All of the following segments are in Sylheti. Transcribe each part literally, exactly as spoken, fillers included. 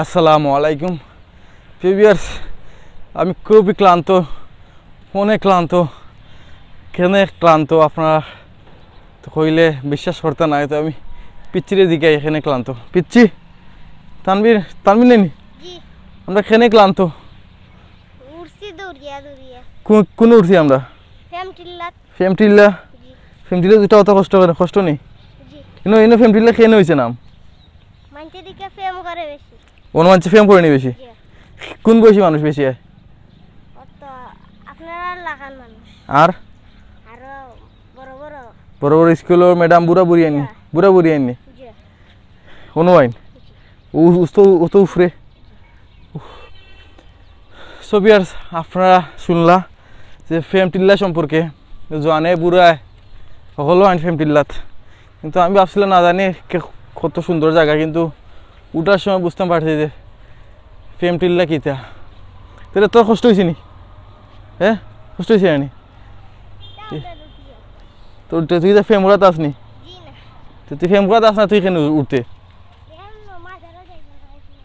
আসসালামু আলাইকুম। প্রিয় ভিউয়ার্স, আমি খুবই ক্লান্ত, অনেক ক্লান্ত। কেনে ক্লান্ত আপনারা তো কইলে বিশ্বাস করতা নায়। তো আমি পিচ্চিরে দিকে এখানে ক্লান্ত। পিচ্চি, তানভীর, তানভীর নেনি? জি। আমরা কেনে ক্লান্ত। উঠছি দৌড়িয়া দৌড়িয়া। কোন, কোন উঠছি আমরা? ফেম টিল্লাত। ফেম টিল্লা? জি। ফেম টিল্লা দুটা অত কষ্ট করে, কষ্ট নেই? জি। ইনো, ইনো ফেম টিল্লা কেনে হইছে নাম? মানষে দিকে ফেম করে বেশি। অনো মানষে ফেম করে নি বেশি? জি। কোন বয়সী মানুষ বেশি হয়? অত আপনারা লাখান মানুষ। আর? আরো বড় বড়। বড় বড় স্কুলর ম্যাডাম বুড়া বুড়ি আইন নি? হ্যাঁ। বুড়া বুড়ি আইন নি? জি। অনো আইন? জি। ও, ও তো, ও তো উফরে। উফ। So ভিউয়ার্স, আপনারা শুনলা যে ফেম টিল্লা সম্পর্কে, জোয়ানে বুড়ায় সকলও আইন ফেম টিল্লাত। কিন্তু আমি ভাবছিলাম না জানি কে-, কত সুন্দর জাগা, কিন্তু উঠার সময় বুঝতাম পারছি যে ফেম টিল্লা কিতা। তাহলে তোর কষ্ট হয়েছে নি? হ্যাঁ, কষ্ট হয়েছে নি? তো তুই তো ফেম করাত আস নি? জি না। তো তুই ফেম করাত আস না, তুই কেনে উঠতে?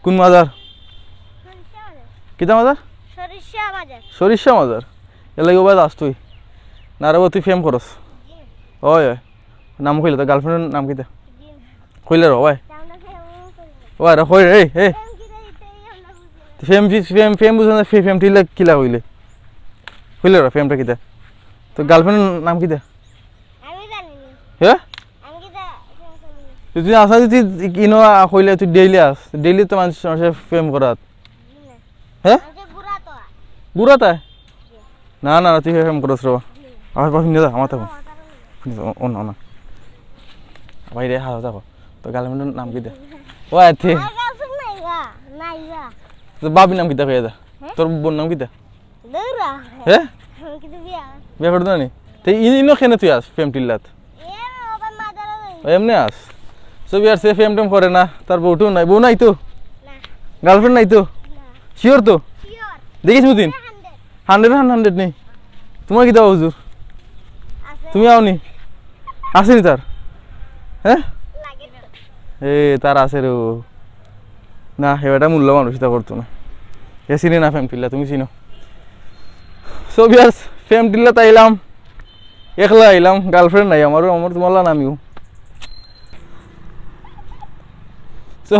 কোন মাজার? সরিষা মাজার। কিতা মাজার? সরিষা মাজার। সরিষা মাজার। এর লাগি ওবায় আস তুই। না রে বা, তুই ফেম করস। জি না। ওই, ওই। নাম কইলে তো, গার্লফ্রেন্ডর নাম কিতা? জি না। কইলে রে, ওই। নাম না খেয়ে ও কইলে। ওই রে, কই রে, এই, এই। ফেম কিতা দিতে এই আমরা বুঝি না। তুই ফেম, ফেম, ফেম বুঝে না, ফে-, ফেম টিল্লা কিলা কইলে? কইলে রে, ফেমটা কিতা? তো গার্লফ্রেন্ডর নাম কিতা? আমি জানি না। হ্যাঁ? আমি কিতা ফেম করি না। তুই আসা যদি ইনো কইলে তুই ডেইলি আস, ডেইলি তো মানুষ, মানুষের ফেম করাত। জি না। হ্যাঁ? আমি যে বুড়া তো। বুড়া তাই? না, না, না, তুই ফেম করস রে বা। জি না। আমার কথা শুনে যা, আমার থাকো। আমার কথা শুনে। শুনে যা, ও, ও, না, না। ভাই রে, হারো থাকো। তো গার্লফ্রেন্ডর নাম কিতা? ও, আতে। আমার গার্লফ্রেন্ড নাই গা, নাই গা। তো ভাবির নাম কিতা কইয়া যা? হ্যাঁ? তোর বউর নাম কিতা? দৌড়া। হ্যাঁ? আমি কিন্তু বিয়া। বিয়া করতে না নি? তে ই-, ইনো কেনে তুই আস, ফেম টিল্লাত? এ, ওবা মাদারও নাই। ও, এমনে আস। So ভিউয়ার্স, সে ফেম টেম করে না, তার বউটু নাই, বউ নাই তো? না। গার্লফ্রেন্ড নাই তো? না। শিওর তো? শিওর। দেখিস মুদিন? হান্ড্রেড। হান্ড্রেড, হান্ড্রেড নি? তোমার কিতা হুজুর? আছে। তুমি আও নি? আছে নি তার? হ্যাঁ? লাগে তো। এ, তার আছে রে। না, হে বেটা মূল্য মানুষ, ইতা করতো না। হে চিনে না ফেম টিল্লা, তুমি চিনো। So ভিউয়ার্স, ফেম টিল্লাত আইলাম, একলা আইলাম, গার্লফ্রেন্ড নাই আমারও, আমার তোমার লা নামিও। So,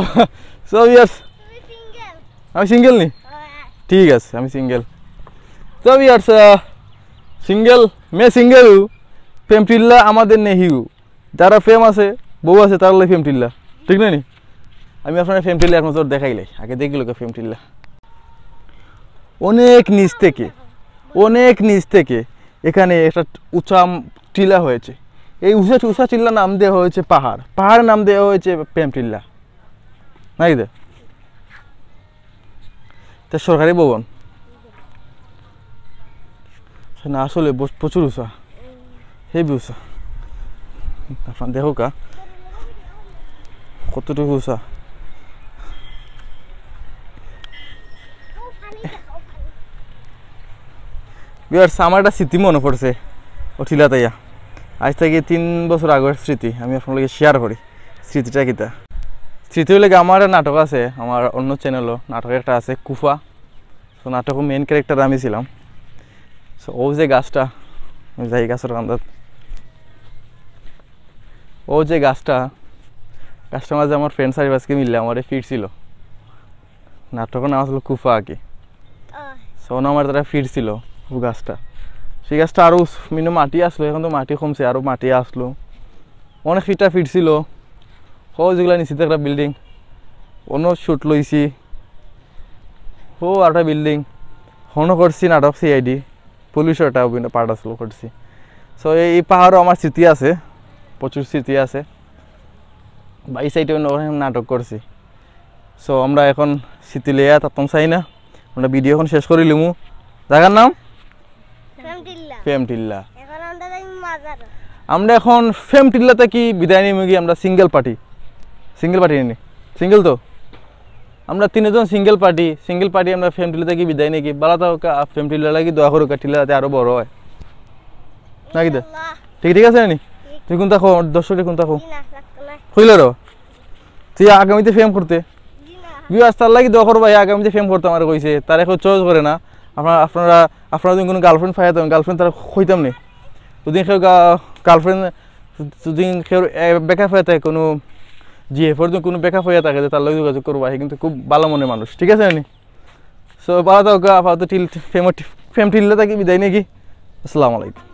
so ভিউয়ার্স, তুমি সিঙ্গেল? আমি সিঙ্গেল নি? হ্যাঁ। ঠিক আছে, আমি সিঙ্গেল। So ভিউয়ার্স, আহ, সিঙ্গেল, মে সিঙ্গেল হু, ফেম টিল্লা আমাদের নেহি হু। যারা ফেম আছে, বউ আছে, তার লাই ফেম টিল্লা। ঠিক না নি? আমি আপনারে ফেম টিল্লা এক নজর দেখাইলাই। আগে দেখি লোকে ফেম টিল্লা। অনেক নিচ থেকে, অনেক নিচ থেকে এখানে একটা উঁচা টিলা হয়েছে। এই উঁচা, উঁচা টিল্লা নাম দেওয়া হয়েছে পাহাড়। পাহাড় নাম দেওয়া হয়েছে ফেম টিল্লা। নাকি দে? এটা সরকারি ভবন। না, আসলে ব-, প্রচুর উঁচা, হেভি উঁচা। আপনারা দেখো কা, কতটুকু উঁচা। ভিউয়ার্স, আমার একটা স্মৃতি মনে পড়ছে, ও টিলাত আইয়া। আজ থেকে তিন বছর আগের স্মৃতি আমি আপনার লগে শেয়ার করি। স্মৃতিটা কিতা? স্মৃতি হইলে গিয়া আমার একটা নাটক আছে, আমার অন্য চ্যানেলও নাটক একটা আছে, কুফা। তো নাটকর মেইন ক্যারেক্টার আমি ছিলাম। So ও যে গাছটা, আমি যাই গাছর কান্দাত, ও যে গাছটা, গাছটার মাঝে আমার ফ্রেন্ড সার্কেল আজকে মিললে আমারে ফিরছিল। নাটকর নাম আসলো কুফা আঁকি। আহ। So না আমার তারা ফিরছিল ও গাছটা। সেই গাছটা আরো উস-, মিনো মাটি আসলো, এখন তো মাটি কমছে, আরো মাটি আসলো। অনেক ফিটা ফিরছিল। হো যেগুলা নিচে একটা বিল্ডিং, অন্য শুট লইছি। হো আরেকটা বিল্ডিং, হনো করছি নাটক সিআইডি, পুলিশও একটা অভিনয় পার্ট আসলো করছি। So এই, এই পাহাড়ও আমার স্মৃতি আছে, প্রচুর স্মৃতি আছে। বা এই সাইডে অন্য অনেক নাটক করছি। So আমরা এখন স্মৃতি লইয়া থাকতাম চাই না, আমরা ভিডিও এখন শেষ করি লিমু। জায়গার নাম? ফেম টিল্লা। ফেম টিল্লা। এখন আমরা যাই মাজার। আমরা এখন ফেম টিল্লা থাকি বিদায় নিমু কি আমরা সিঙ্গেল পার্টি। সিঙ্গেল পার্টি নি? সিঙ্গেল তো? আমরা তিনজন সিঙ্গেল পার্টি, সিঙ্গেল পার্টি আমরা ফেম টিল্লা থাকি বিদায় নিকি। বালা থাকো কা, ফেম টিল্লা লাগি দোয়া করো কা, টিল্লা যাতে আরো বড় হয়। নাকি দে? ইনশাল্লাহ। ঠিক, ঠিক আছে নি? ঠিক। তুই কোনটা কো? দর্শকে কোনটা কো? জি না, লাগতো না। কইলে রো? তুই আগামীতে ফেম করতে? জি না। ভিউয়ার্স, তার লাগি দোয়া করবা, আগামী যে প্রেম করতে আমার কইছে, তারে কেউ চয়েস করে না। আপনারা আপনারা আপনারা যদি কোনো গার্লফ্রেন্ড পাইয়া থাকেন, গার্লফ্রেন্ড তারা কইতাম নি। যদি কেউ গার্লফ্রেন্ড যদি কেউ বেকআপ হয়ে থাকে, কোনো জিএফর যদি কোনো বেকআপ হয়ে থাকে, তার লগে যোগাযোগ করবা। হে কিন্তু খুব ভালো মনের মানুষ, ঠিক আছে নি? সো ভালো থাকো, আপাতত টিল প্রেম প্রেম টিল্লা থাকি বিদায় নাকি। আসসালামু আলাইকুম।